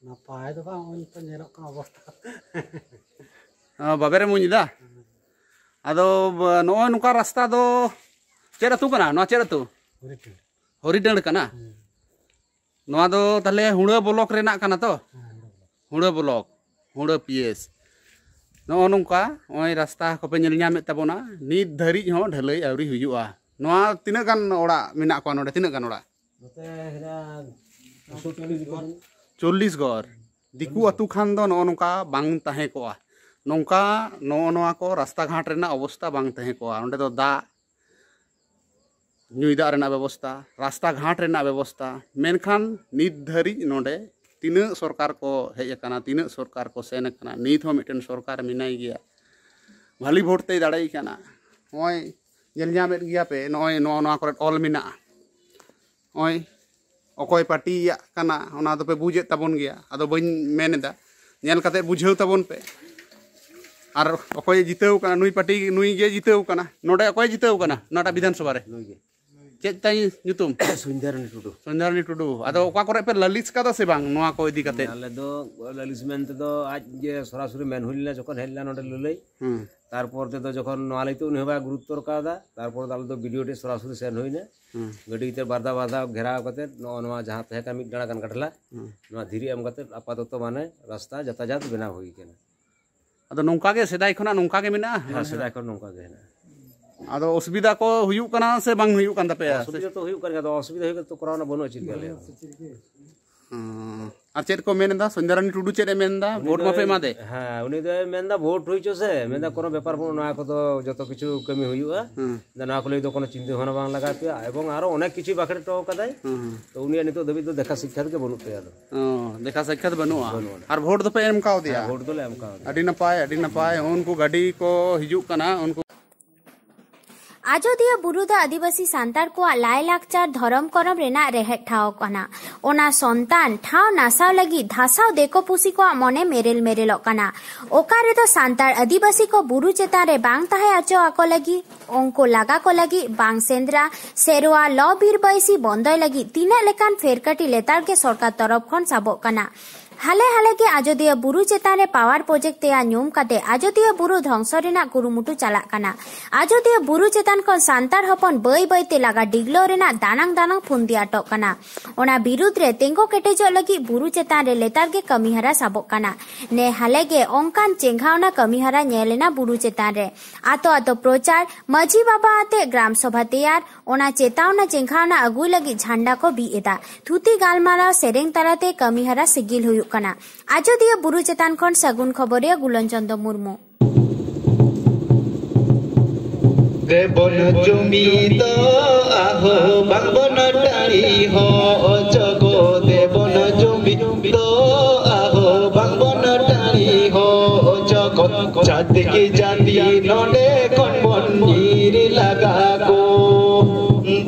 ᱱᱟᱯᱟᱭ ᱫᱚ ᱵᱟᱝ, ᱱᱚᱜᱼᱚᱭ ᱱᱤᱛᱚᱜ ᱧᱮᱞᱚᱜ ᱠᱟᱱᱟ ᱚᱵᱚᱥᱛᱟ᱾ ᱚ, ᱵᱟᱵᱮᱨ ᱮᱢ ᱩᱧ ᱮᱫᱟ? ᱟᱫᱚ ᱵ-, ᱱᱚᱜᱼᱚᱭ ᱱᱚᱝᱠᱟ ᱨᱟᱥᱛᱟ ᱫᱚ ᱪᱮᱫ ᱟᱹᱛᱩ ᱠᱟᱱᱟ? ᱱᱚᱣᱟ ᱪᱮᱫ ᱟᱹᱛᱩ? ᱦᱚᱨᱤᱴᱟᱹᱲ᱾ ᱦᱚᱨᱤᱴᱟᱹᱲ ᱠᱟᱱᱟ? ᱦᱮᱸ᱾ ᱱᱚᱣᱟ ᱫᱚ ᱛᱟᱦᱞᱮ ᱦᱩᱲᱟᱹ ᱵᱞᱚᱠ ᱨᱮᱱᱟᱜ ᱠᱟᱱᱟ ᱛᱚ? ᱦᱮᱸ, Hura block. Hura block, Hura P S. ᱱᱚᱜᱼᱚ ᱱᱚᱝᱠᱟ ᱱᱚᱜᱼᱚᱭ ᱨᱟᱥᱛᱟ ᱠᱚᱯᱮ ᱧᱮᱞ ᱧᱟᱢᱮᱫ ᱛᱟᱵᱚᱱᱟ, ᱱᱤᱛ ᱫᱷᱟᱹᱨᱤᱡ ᱦᱚᱸ ᱰᱷᱟᱹᱞᱟᱹᱭ ᱟᱹᱣᱨᱤ ᱦᱩᱭᱩᱜᱼᱟ᱾ ᱱᱚᱣᱟ ᱛᱤᱱᱟᱹᱜ ᱜᱟᱱ ᱚᱲᱟᱜ ᱢᱮᱱᱟᱜ ᱠᱚᱣᱟ ᱱᱚᱰᱮ? ᱛᱤᱱᱟᱹᱜ ᱜᱟᱱ ᱚᱲᱟᱜ? ᱱᱚᱛᱮ ᱦᱮᱱᱟᱜᱼᱟ ᱪᱚᱞᱞᱤᱥ ᱜᱷᱚᱨ᱾ ᱪᱚᱞᱞᱤᱥ ᱜᱷᱚᱨ᱾ ᱫᱤᱠᱩ ᱟᱹᱛᱩ ᱠᱷᱟᱱ ᱫᱚ ᱱᱚᱜᱼᱚ ᱱᱚᱝᱠᱟ ᱵᱟᱝ ᱛᱟᱦᱮᱸ ᱠᱚᱜᱼᱟ᱾ ᱱᱚᱝᱠᱟ ᱱᱚᱜᱼᱚ ᱱᱚᱣᱟ ᱠᱚ ᱨᱟᱥᱛᱟ ᱜᱷᱟᱴ ᱨᱮᱱᱟᱜ ᱚᱵᱚᱥᱛᱟ ᱵᱟᱝ ᱛᱟᱦᱮᱸ ᱠᱚᱜᱼᱟ᱾ ᱚᱸᱰᱮ ᱫᱚ ᱫᱟᱜ, ᱧᱩᱭ ᱫᱟᱜ ᱨᱮᱱᱟᱜ ᱵᱮᱵᱚᱥᱛᱟ, ᱨᱟᱥᱛᱟ ᱜᱷᱟᱴ ᱨᱮᱱᱟᱜ ᱵᱮᱵᱚᱥᱛᱟ᱾ ᱢᱮᱱᱠᱷᱟᱱ ᱱᱤᱛ ᱫᱷᱟᱹᱨᱤᱡ ᱱᱚᱰᱮ ᱛᱤᱱᱟᱹᱜ ᱥᱚᱨᱠᱟᱨ ᱠᱚ ᱦᱮᱡ ᱟᱠᱟᱱᱟ, ᱛᱤᱱᱟᱹᱜ ᱥᱚᱨᱠᱟᱨ ᱠᱚ ᱥᱮᱱ ᱟᱠᱟᱱᱟ, ᱱᱤᱛ ᱦᱚᱸ ᱢᱤᱫᱴᱮᱱ ᱥᱚᱨᱠᱟᱨ ᱢᱮᱱᱟᱭ ᱜᱮᱭᱟ, ᱵᱷᱟᱞᱤ ᱵᱷᱳᱴ ᱛᱮᱭ ᱫᱟᱲᱮᱭ ᱠᱟᱱᱟ᱾ ᱱᱚᱜᱼᱚᱭ ᱧᱮᱞ ᱧᱟᱢᱮᱫ ᱜᱮᱭᱟ ᱯᱮ, ᱱᱚᱜᱼᱚᱭ ᱱᱚᱣᱟ, ᱱᱚᱣᱟ ᱠᱚᱨᱮ ᱚᱞ ᱢᱮᱱᱟᱜᱼᱟ᱾ ᱱᱚᱜᱼᱚᱭ ᱚᱠᱚᱭ ᱯᱟᱨᱴᱤᱭᱟᱜ ᱠᱟᱱᱟ, ᱚᱱᱟ ᱫᱚᱯᱮ ᱵᱩᱡᱮᱫ ᱛᱟᱵᱚᱱ ᱜᱮᱭᱟ᱾ ᱟᱫᱚ ᱵᱟᱹᱧ ᱢᱮᱱ ᱮᱫᱟ, ᱧᱮᱞ ᱠᱟᱛᱮ ᱵᱩᱡᱷᱟᱹᱣ ᱛᱟᱵᱚᱱ ᱯᱮ᱾ ᱟᱨ ᱚᱠᱚᱭᱮ ᱡᱤᱛᱟᱹᱣ ᱠᱟᱱᱟ, ᱱᱩᱭ ᱯᱟᱨᱴᱤ, ᱱᱩᱭ ᱜᱮ ᱡᱤᱛᱟᱹᱣ ᱠᱟᱱᱟ᱾ ᱱᱚᱰᱮ ᱚᱠᱚᱭ ᱡᱤᱛᱟᱹᱣ ᱠᱟᱱᱟ ᱱᱚᱣᱟᱴᱟᱜ ᱵᱤᱫᱷᱟᱱ ᱥᱚᱵᱷᱟ ᱨᱮ? ᱱᱩᱭ ᱜᱮ᱾ ᱪᱮᱫ ᱛᱟᱭ ᱧᱩᱛᱩᱢ? ᱥᱩᱱᱫᱟᱨᱟᱱᱤ ᱴᱩᱰᱩ᱾ ᱥᱩᱱᱫᱟᱨᱟᱱᱤ ᱴᱩᱰᱩ᱾ ᱟᱫᱚ ᱚᱠᱟ ᱠᱚᱨᱮ ᱯᱮ ᱞᱟᱹᱞᱤᱥ ᱠᱟᱫᱟ ᱥᱮ ᱵᱟᱝ ᱱᱚᱣᱟ ᱠᱚ ᱤᱫᱤ ᱠᱟᱛᱮ? ᱟᱞᱮ ᱫᱚ ᱞᱟᱹᱞᱤᱥ ᱢᱮᱱ ᱛᱮᱫᱚ ᱟᱡ ᱜᱮ ᱥᱚᱨᱟᱥᱚᱨᱤ ᱢᱮᱱ ᱦᱩᱭ ᱞᱮᱱᱟ, ᱡᱚᱠᱷᱚᱱ ᱦᱮᱡ ᱞᱮᱱᱟ ᱱᱚᱰᱮ ᱞᱟᱹᱞᱟᱹᱭ, ᱦᱩᱸ᱾ ᱛᱟᱨᱯᱚᱨ ᱛᱮᱫᱚ ᱡᱚᱠᱷᱚᱱ ᱱᱚᱣᱟ ᱞᱟᱹᱭ ᱛᱮ ᱩᱱᱤ ᱦᱚᱸ ᱵᱟᱭ ᱜᱩᱨᱩᱛᱛᱚ ᱨᱟᱠᱟᱵ ᱮᱫᱟ, ᱛᱟᱨᱯᱚᱨ ᱫᱚ ᱟᱞᱮ ᱫᱚ ᱵᱤᱰᱤᱳ ᱴᱷᱮᱱ ᱥᱚᱨᱟᱥᱚᱨᱤ ᱥᱮᱱ ᱦᱩᱭᱱᱟ᱾ ᱦᱩᱸ᱾ ᱜᱟᱹᱰᱤ ᱛᱮ ᱵᱟᱨ ᱫᱷᱟᱣ ᱵᱟᱨ ᱫᱷᱟᱣ ᱜᱷᱮᱨᱟᱣ ᱠᱟᱛᱮ ᱱᱚᱜᱼᱚ ᱱᱚᱣᱟ ᱡᱟᱦᱟᱸ ᱛᱟᱦᱮᱸ ᱠᱟᱱ ᱢᱤᱫ ᱰᱟᱸᱲᱟ ᱜᱟᱱ ᱠᱟᱴᱷᱞᱟ, ᱦᱩᱸ᱾ ᱱᱚᱣᱟ ᱫᱷᱤᱨᱤ ᱮᱢ ᱠᱟᱛᱮ ᱟᱯᱟᱛᱚᱛᱚ ᱢᱟᱱᱮ ᱨᱟᱥᱛᱟ ᱡᱟᱛᱟᱭᱟᱛ ᱵᱮᱱᱟᱣ ᱦᱩᱭ ᱠᱟᱱᱟ᱾ ᱟᱫᱚ ᱱᱚᱝᱠᱟ ᱜᱮ ᱥᱮᱫᱟᱭ ᱠᱷᱚᱱᱟᱜ ᱱᱚᱝᱠᱟ ᱜᱮ ᱢᱮᱱᱟᱜᱼᱟ? ᱦᱮᱸ, ᱥᱮᱫᱟᱭ ᱠᱷᱚᱱ ᱱᱚᱝᱠᱟ ᱜᱮ ᱦᱮᱱᱟᱜᱼᱟ᱾ ᱟᱫᱚ ᱚᱥᱩᱵᱤᱫᱟ ᱠᱚ ᱦᱩᱭᱩᱜ ᱠᱟᱱᱟ ᱥᱮ ᱵᱟᱝ ᱦᱩᱭᱩᱜ ᱠᱟᱱ ᱛᱟᱯᱮᱭᱟ? ᱚᱥᱩᱵᱤᱫᱟ ᱛᱚ ᱦᱩᱭᱩᱜ ᱠᱟᱱ ᱜᱮᱭᱟ, ᱟᱫᱚ ᱚᱥᱩᱵᱤᱫᱟ ᱦᱩᱭᱩᱜ ᱠᱟᱱᱟ ᱛᱚ ᱠᱚᱨᱟᱣ ᱨᱮᱱᱟᱜ ᱵᱟᱹᱱᱩᱜᱼᱟ ᱪᱮᱫ ᱜᱮ ᱟᱞᱮᱭᱟᱜ ᱫᱚ᱾ ᱦᱩᱸ᱾ ᱟᱨ ᱪᱮᱫ ᱠᱚ ᱢᱮᱱ ᱮᱫᱟ? ᱥᱚᱧᱡᱟᱨᱟᱱᱤ ᱴᱩᱰᱩ ᱪᱮᱫ ᱮ ᱢᱮᱱ ᱮᱫᱟ? ᱩᱱᱤ ᱵᱷᱳᱴ ᱫᱚᱭ, ᱢᱟᱯᱮ ᱮᱢᱟ ᱫᱮ? ᱦᱮᱸ, ᱩᱱᱤ ᱫᱚᱭ ᱢᱮᱱ ᱮᱫᱟ ᱵᱷᱳᱴ ᱦᱩᱭ ᱦᱚᱪᱚ ᱥᱮ, ᱢᱮᱱ ᱮᱫᱟ ᱠᱳᱱᱳ ᱵᱮᱯᱟᱨ ᱵᱟᱹᱱᱩᱜᱼᱟ, ᱱᱚᱣᱟ ᱠᱚᱫᱚ ᱡᱚᱛᱚ ᱠᱤᱪᱷᱩ ᱠᱟᱹᱢᱤ ᱦᱩᱭᱩᱜᱼᱟ᱾ ᱦᱩᱸ᱾ ᱢᱮᱱ ᱮᱫᱟ ᱱᱚᱣᱟ ᱠᱚ ᱞᱟᱹᱜᱤᱫ ᱫᱚ ᱠᱳᱱᱳ ᱪᱤᱱᱛᱟᱹ ᱵᱷᱟᱵᱽᱱᱟ ᱵᱟᱝ ᱞᱟᱜᱟᱣ ᱯᱮᱭᱟ, ᱮᱵᱚᱝ ᱟᱨᱚ ᱚᱱᱮᱠ ᱠᱤᱪᱷᱩᱭ ᱵᱟᱠᱷᱮᱲ ᱦᱚᱴᱚ ᱠᱟᱫᱟᱭ᱾ ᱦᱩᱸ, ᱦᱩᱸ᱾ ᱛᱚ ᱩᱱᱤᱭᱟᱜ ᱱᱤᱛᱚᱜ ᱫᱷᱟᱹᱵᱤᱡ ᱫᱚ ᱫᱮᱠᱷᱟ ᱥᱟᱠᱠᱷᱟᱛ ᱜᱮ ᱵᱟᱹᱱᱩᱜ ᱛᱟᱭᱟ ᱟᱫᱚ᱾ ᱚ, ᱫᱮᱠᱷᱟ ᱥᱟᱠᱠᱷᱟᱛ ᱵᱟᱹᱱᱩᱜᱼᱟ᱾ ᱵᱟᱹᱱᱩᱜᱼᱟ᱾ ᱟᱨ ᱵᱷᱳᱴ ᱫᱚᱯᱮ ᱮᱢ ᱠᱟᱣᱫᱮᱭᱟ? ᱦᱮᱸ, ᱵᱷᱳᱴ ᱫᱚᱞᱮ ᱮᱢ ᱠᱟᱣᱫᱮᱭᱟ᱾ ᱟᱹᱰᱤ ᱱᱟᱯᱟᱭ, ᱟᱹᱰᱤ ᱱᱟᱯᱟᱭ᱾ ᱩᱱᱠᱩ ᱜᱟᱹᱰᱤ ᱠᱚ ᱦᱤᱡᱩᱜ ᱠᱟᱱᱟ, ᱩᱱᱠᱩ ᱟᱡᱚᱫᱤᱭᱟᱹ ᱵᱩᱨᱩ ᱫᱚ ᱟᱹᱫᱤᱵᱟᱹᱥᱤ ᱥᱟᱱᱛᱟᱲ ᱠᱚᱣᱟᱜ ᱞᱟᱭᱞᱟᱠᱪᱟᱨ ᱫᱷᱚᱨᱚᱢ ᱠᱚᱨᱚᱢ ᱨᱮᱱᱟᱜ ᱨᱮᱦᱮᱫ ᱴᱷᱟᱶ ᱠᱟᱱᱟ᱾ ᱚᱱᱟ ᱥᱚᱱᱛᱟᱱ ᱴᱷᱟᱶ ᱱᱟᱥᱟᱣ ᱞᱟᱹᱜᱤᱫ ᱫᱷᱟᱥᱟᱣ ᱫᱮᱠᱚ ᱯᱩᱥᱤ ᱠᱚᱣᱟᱜ ᱢᱚᱱᱮ ᱢᱮᱨᱮᱞ ᱢᱮᱨᱮᱞᱚᱜ ᱠᱟᱱᱟ᱾ ᱚᱠᱟ ᱨᱮᱫᱚ ᱥᱟᱱᱛᱟᱲ ᱟᱹᱫᱤᱵᱟᱹᱥᱤ ᱠᱚ ᱵᱩᱨᱩ ᱪᱮᱛᱟᱱ ᱨᱮ ᱵᱟᱝ ᱛᱟᱦᱮᱸ ᱦᱚᱪᱚ ᱟᱠᱚ ᱞᱟᱹᱜᱤᱫ, ᱩᱱᱠᱩ ᱞᱟᱜᱟ ᱠᱚ ᱞᱟᱹᱜᱤᱫ ᱵᱟᱝ ᱥᱮᱸᱫᱽᱨᱟ, ᱥᱮᱨᱣᱟ, ᱞᱚ ᱵᱤᱨ ᱵᱟᱹᱭᱥᱤ ᱵᱚᱱᱫᱚᱭ ᱞᱟᱹᱜᱤᱫ ᱛᱤᱱᱟᱹᱜ ᱞᱮᱠᱟᱱ ᱯᱷᱮᱨᱠᱟᱴᱤ ᱞᱮᱛᱟᱲ ᱜᱮ ᱥᱚᱨᱠᱟᱨ ᱛᱚᱨᱚᱯ ᱠᱷᱚᱱ ᱥᱟᱵᱚᱜ ᱠᱟᱱᱟ᱾ ᱦᱟᱞᱮ ᱦᱟᱞᱮ ᱜᱮ ᱟᱡᱚᱫᱤᱭᱟᱹ ᱵᱩᱨᱩ ᱪᱮᱛᱟᱱ ᱨᱮ ᱯᱟᱣᱟᱨ ᱯᱨᱚᱡᱮᱠᱴ ᱛᱮᱭᱟᱨ ᱧᱩᱢ ᱠᱟᱛᱮ ᱟᱡᱚᱫᱤᱭᱟᱹ ᱵᱩᱨᱩ ᱫᱷᱚᱝᱥᱚ ᱨᱮᱱᱟᱜ ᱠᱩᱨᱩᱢᱩᱴᱩ ᱪᱟᱞᱟᱜ ᱠᱟᱱᱟ᱾ ᱟᱡᱚᱫᱤᱭᱟᱹ ᱵᱩᱨᱩ ᱪᱮᱛᱟᱱ ᱠᱷᱚᱱ ᱥᱟᱱᱛᱟᱲ ᱦᱚᱯᱚᱱ ᱵᱟᱹᱭ ᱵᱟᱹᱭ ᱛᱮ ᱞᱟᱜᱟ ᱰᱤᱜᱽᱞᱟᱹᱣ ᱨᱮᱱᱟᱜ ᱫᱟᱱᱟᱝ ᱫᱟᱱᱟᱝ ᱯᱷᱩᱱᱫᱤ ᱟᱴᱚᱜ ᱠᱟᱱᱟ᱾ ᱚᱱᱟ ᱵᱤᱨᱩᱫᱽ ᱨᱮ ᱛᱮᱸᱜᱚ ᱠᱮᱴᱮᱡᱚᱜ ᱞᱟᱹᱜᱤᱫ ᱵᱩᱨᱩ ᱪᱮᱛᱟᱱ ᱨᱮ ᱞᱮᱛᱟᱲ ᱜᱮ ᱠᱟᱹᱢᱤᱦᱚᱨᱟ ᱥᱟᱵᱚᱜ ᱠᱟᱱᱟ᱾ ᱱᱮ ᱦᱟᱞᱮ ᱜᱮ ᱚᱱᱠᱟᱱ ᱪᱮᱸᱜᱷᱟᱣᱱᱟ ᱠᱟᱹᱢᱤᱦᱚᱨᱟ ᱧᱮᱞ ᱮᱱᱟ ᱵᱩᱨᱩ ᱪᱮᱛᱟᱱ ᱨᱮ᱾ ᱟᱛᱳ ᱟᱛᱳ ᱯᱨᱚᱪᱟᱨ, ᱢᱟᱹᱡᱷᱤ ᱵᱟᱵᱟ ᱟᱛᱮ ᱜᱨᱟᱢ ᱥᱚᱵᱷᱟ ᱛᱮᱭᱟᱨ, ᱚᱱᱟ ᱪᱮᱛᱟᱣᱱᱟ ᱪᱮᱸᱜᱷᱟᱣᱱᱟ ᱟᱹᱜᱩᱭ ᱞᱟᱹᱜᱤᱫ ᱡᱷᱟᱱᱰᱟ ᱠᱚ ᱵᱤᱫ ᱮᱫᱟ᱾ ᱛᱷᱩᱛᱤ ᱜᱟᱞᱢᱟᱨᱟᱣ ᱥᱮᱨᱮᱧ ᱛᱟᱞᱟᱛᱮ ᱠᱟᱹᱢᱤᱦᱚᱨᱟ ᱥᱤᱜᱤᱞ ᱦᱩᱭᱩᱜ ᱠᱟᱱᱟ᱾ ᱟᱡᱚᱫᱤᱭᱟᱹ ᱵᱩᱨᱩ ᱪᱮᱛᱟᱱ ᱠᱷᱚᱱ ᱥᱟᱹᱜᱩᱱ ᱠᱷᱚᱵᱚᱨᱤᱭᱟᱹ ᱜᱩᱞᱚᱱ ᱪᱚᱸᱫᱽ ᱢᱩᱨᱢᱩ᱾ ᱫᱮᱵᱚᱱ ᱡᱩᱢᱤ ᱫᱚ ᱟᱦᱳ ᱵᱟᱝᱵᱚᱱ ᱴᱟᱺᱰᱤ ᱦᱚ ᱚᱪᱚᱜᱚ, ᱫᱮᱵᱚᱱ ᱡᱩᱢᱤ ᱫᱚ ᱟᱦᱳ ᱵᱟᱝᱵᱚᱱ ᱴᱟᱺᱰᱤ ᱦᱚ ᱚᱪᱚᱜᱚ, ᱪᱷᱟᱛᱤᱠ ᱡᱟᱹᱛᱤ ᱱᱚᱰᱮ ᱠᱷᱚᱱ ᱵᱚᱱ ᱧᱤᱨ ᱞᱟᱜᱟ ᱠᱚ,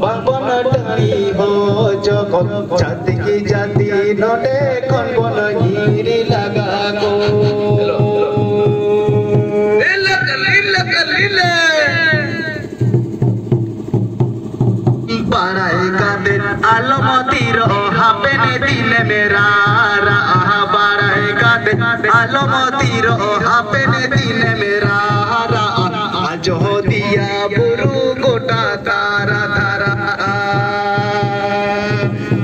ᱵᱟᱝᱵᱚᱱ ᱴᱟᱺᱰᱤ ᱦᱚ ᱚᱪᱚᱜᱚ, ᱪᱷᱟᱛᱤᱠ ᱡᱟᱹᱛᱤ ᱱᱚᱰᱮ ᱠᱷᱚᱱ ᱵᱚᱱ ᱧᱤᱨ ᱞᱟᱜᱟ ᱠᱚ᱾ ᱞᱤᱞᱮ, ᱞᱤᱞᱮ, ᱞᱤᱞᱮ᱾ ᱵᱟᱲᱟᱭ ᱠᱟᱛᱮ ᱟᱞᱚᱢ ᱛᱤᱨᱚᱜ, ᱦᱟᱯᱮᱱ ᱫᱤᱱᱮᱢ ᱨᱟᱨᱟᱜᱼᱟ᱾ ᱵᱟᱲᱟᱭ ᱠᱟᱛᱮ ᱟᱞᱚᱢ ᱛᱤᱨᱚᱜ, ᱦᱟᱯᱮᱱ ᱫᱤᱱᱮᱢ ᱨᱟᱨᱟᱜᱼᱟ᱾ ᱟᱡᱚᱫᱤᱭᱟᱹ ᱵᱩᱨᱩ ᱜᱚᱴᱟ ᱛᱟᱨᱟ ᱛᱟᱨᱟᱜᱼᱟ᱾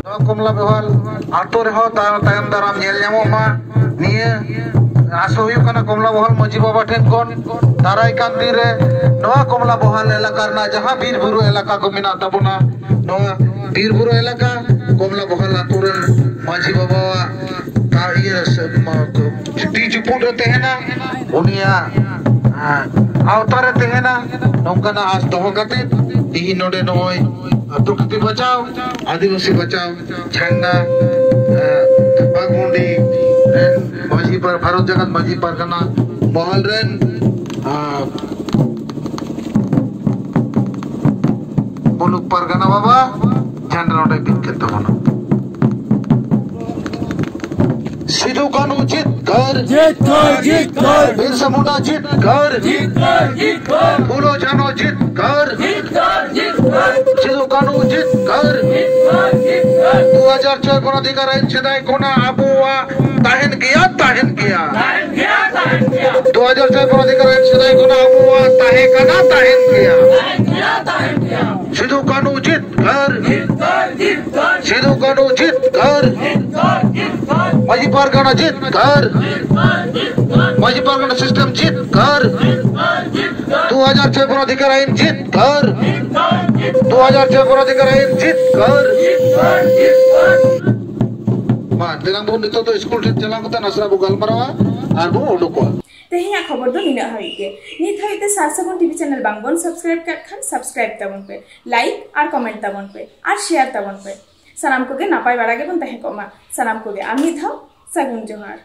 ᱱᱚᱣᱟ ᱠᱚᱢᱞᱟ ᱵᱚᱦᱟᱞ ᱟᱛᱳ ᱨᱮᱦᱚᱸ ᱛᱟᱭᱚᱢ, ᱛᱟᱭᱚᱢ ᱫᱟᱨᱟᱢ ᱧᱮᱞ ᱧᱟᱢᱚᱜ ᱢᱟ᱾ ᱱᱤᱭᱟᱹ ᱟᱥ ᱦᱩᱭᱩᱜ ᱠᱟᱱᱟ ᱠᱚᱢᱞᱟ ᱵᱚᱦᱟᱞ ᱢᱟᱹᱡᱷᱤ ᱵᱟᱵᱟ ᱴᱷᱮᱱ ᱠᱷᱚᱱ ᱫᱟᱨᱟᱭ ᱠᱟᱱ ᱫᱤᱱ ᱨᱮ ᱱᱚᱣᱟ ᱠᱚᱢᱞᱟ ᱵᱚᱦᱟᱞ ᱮᱞᱟᱠᱟ ᱨᱮᱱᱟᱜ ᱡᱟᱦᱟᱸ ᱵᱤᱨ ᱵᱩᱨᱩ ᱮᱞᱟᱠᱟ ᱠᱚ ᱢᱮᱱᱟᱜ ᱛᱟᱵᱚᱱᱟ, ᱱᱚᱣᱟ ᱵᱤᱨ ᱵᱩᱨᱩ ᱮᱞᱟᱠᱟ ᱠᱚᱢᱞᱟ ᱵᱚᱦᱟᱞ ᱟᱛᱳ ᱨᱮᱱ ᱢᱟᱹᱡᱷᱤ ᱵᱟᱵᱟᱣᱟᱜ ᱛᱟ-, ᱤᱭᱟᱹ ᱥᱮ, ᱢᱟ-, ᱛᱤ ᱪᱩᱯᱩᱫ ᱨᱮ ᱛᱟᱦᱮᱱᱟ᱾ ᱩᱱᱤᱭᱟᱜ, ᱟ, ᱟᱣᱛᱟ ᱨᱮ ᱛᱟᱦᱮᱱᱟ᱾ ᱱᱚᱝᱠᱟᱱᱟᱜ ᱟᱥ ᱫᱚᱦᱚ ᱠᱟᱛᱮ ᱛᱤᱦᱤᱧ ᱱᱚᱰᱮ ᱱᱚᱜᱼᱚᱭ ᱯᱨᱚᱠᱨᱤᱛᱤ ᱵᱟᱪᱟᱣ, ᱟᱹᱫᱤᱵᱟᱹᱥᱤ ᱵᱟᱪᱟᱣ ᱡᱷᱟᱱᱰᱟ, ᱮ, ᱵᱟᱜᱽᱢᱩᱱᱰᱤ ᱨᱮᱱ ᱢᱟᱹᱡᱷᱤ ᱯᱟᱨ-, ᱵᱷᱟᱨᱚᱛ ᱡᱟᱠᱟᱛ ᱢᱟᱹᱡᱷᱤ ᱯᱟᱨᱜᱟᱱᱟ ᱢᱚᱦᱚᱞ ᱨᱮᱱ, ᱟ, ᱢᱩᱞᱩᱠ ᱯᱟᱨᱜᱟᱱᱟ ᱵᱟᱵᱟ ᱡᱷᱟᱱᱰᱟ ᱱᱚᱰᱮ ᱵᱤᱫ ᱠᱮᱫ ᱛᱟᱵᱚᱱᱟ᱾ ᱥᱤᱫᱩ ᱠᱟᱹᱱᱦᱩ ᱡᱤᱛᱠᱟᱹᱨ, ᱡᱤᱛᱠᱟᱹᱨ, ᱡᱤᱛᱠᱟᱹᱨ᱾ ᱵᱤᱨᱥᱟ ᱢᱩᱱᱰᱟ ᱡᱤᱛᱠᱟᱹᱨ, ᱡᱤᱛᱠᱟᱹᱨ, ᱡᱤᱛᱠᱟᱹᱨ᱾ ᱯᱷᱩᱞᱳ ᱡᱷᱟᱱᱳ ᱡᱤᱛᱠᱟᱹᱨ, ᱡᱤᱛᱠᱟᱹᱨ, ᱡᱤᱛᱠᱟᱹᱨ᱾ ᱥᱤᱫᱩ ᱠᱟᱹᱱᱦᱩ ᱡᱤᱛᱠᱟᱹᱨ, ᱡᱤᱛᱠᱟᱹᱨ, ᱡᱤᱛᱠᱟᱹᱨ᱾ ᱫᱩ ᱦᱟᱡᱟᱨ ᱪᱷᱚᱭ ᱜᱚᱱᱚᱫᱷᱤᱠᱟᱨ ᱟᱹᱭᱤᱱ ᱥᱮᱫᱟᱭ ᱠᱷᱚᱱᱟᱜ ᱟᱵᱚᱣᱟᱜ ᱛᱟᱦᱮᱱ ᱜᱮᱭᱟ, ᱛᱟᱦᱮᱱ ᱜᱮᱭᱟ᱾ ᱛᱟᱦᱮᱱ ᱜᱮᱭᱟ, ᱛᱟᱦᱮᱱ ᱜᱮᱭᱟ᱾ ᱫᱩ ᱦᱟᱡᱟᱨ ᱪᱷᱚᱭ ᱜᱚᱱᱚᱫᱷᱤᱠᱟᱨ ᱟᱹᱭᱤᱱ ᱥᱮᱫᱟᱭ ᱠᱷᱚᱱᱟᱜ ᱟᱵᱚᱣᱟᱜ ᱛᱟᱦᱮᱸ ᱠᱟᱱᱟ, ᱛᱟᱦᱮᱱ ᱜᱮᱭᱟ᱾ ᱛᱟᱦᱮᱱ ᱜᱮᱭᱟ, ᱛᱟᱦᱮᱱ ᱜᱮᱭᱟ᱾ ᱥᱤᱫᱩ ᱠᱟᱹᱱᱦᱩ ᱡᱤᱛᱠᱟᱹᱨ, ᱡᱤᱛᱠᱟᱹᱨ, ᱡᱤᱛᱠᱟᱹᱨ᱾ ᱥᱤᱫᱩ ᱠᱟᱹᱱᱦᱩ ᱡᱤᱛᱠᱟᱹᱨ, ᱡᱤᱛᱠᱟᱹᱨ, ᱡᱤᱛᱠᱟᱹᱨ᱾ ᱢᱟᱹᱡᱷᱤ ᱯᱟᱨᱜᱟᱱᱟ ᱡᱤᱛᱠᱟᱹᱨ, ᱡᱤᱛᱠᱟᱹᱨ, ᱡᱤᱛᱠᱟᱹᱨ᱾ ᱢᱟᱹᱡᱷᱤ ᱯᱟᱨᱜᱟᱱᱟ system ᱡᱤᱛᱠᱟᱹᱨ, ᱡᱤᱛᱠᱟᱹᱨ, ᱡᱤᱛᱠᱟᱹᱨ᱾ ᱫᱩ ᱦᱟᱡᱟᱨ ᱪᱷᱚᱭ ᱜᱚᱱᱚᱫᱷᱤᱠᱟᱨ ᱟᱹᱭᱤᱱ ᱡᱤᱛᱠᱟᱹᱨ, ᱡᱤᱛᱠᱟᱹᱨ, ᱡᱤᱛᱠᱟᱹᱨ᱾ ᱫᱩ ᱦᱟᱡᱟᱨ ᱪᱷᱚᱭ ᱜᱚᱱᱚᱫᱷᱤᱠᱟᱨ ᱟᱹᱭᱤᱱ ᱡᱤᱛᱠᱟᱹᱨ, ᱡᱤᱛᱠᱟᱹᱨ, ᱡᱤᱛᱠᱟᱹᱨ᱾ ᱢᱟ, ᱫᱮᱞᱟᱝ ᱵᱚᱱ ᱱᱤᱛᱚᱜ ᱫᱚ ᱥᱠᱩᱞ ᱴᱷᱮᱱ ᱪᱟᱞᱟᱣ ᱠᱟᱛᱮ ᱱᱟᱥᱮᱱᱟᱜ ᱵᱚ ᱜᱟᱞᱢᱟᱨᱟᱣᱟ ᱟᱨ ᱵᱚ ᱩᱰᱩᱠᱚᱜᱼᱟ᱾ ᱛᱮᱦᱮᱧᱟᱜ ᱠᱷᱚᱵᱚᱨ ᱫᱚ ᱱᱤᱱᱟᱹᱜ ᱦᱟᱹᱵᱤᱡ ᱜᱮ᱾ ᱱᱤᱛ ᱦᱟᱹᱵᱤᱡ ᱛᱮ ᱥᱟᱨ ᱥᱟᱹᱜᱩᱱ ᱴᱤᱵᱷᱤ ᱪᱮᱱᱮᱞ ᱵᱟᱝ ᱵᱚᱱ subscribe ᱠᱟᱜ ᱠᱷᱟᱱ subscribe ᱛᱟᱵᱚᱱ ᱯᱮ, like ᱟᱨ comment ᱛᱟᱵᱚᱱ ᱯᱮ ᱟᱨ share ᱛᱟᱵᱚᱱ ᱯᱮ᱾ ᱥᱟᱱᱟᱢ ᱠᱚᱜᱮ ᱱᱟᱯᱟᱭ ᱵᱟᱲᱟ ᱜᱮᱵᱚᱱ ᱛᱟᱦᱮᱸ ᱠᱚᱜ ᱢᱟ᱾ ᱥᱟᱱᱟᱢ ᱠᱚᱜᱮ ᱟᱨ ᱢᱤᱫ ᱫᱷᱟᱣ ᱥᱟᱹᱜᱩᱱ ᱡᱚᱦᱟᱨ᱾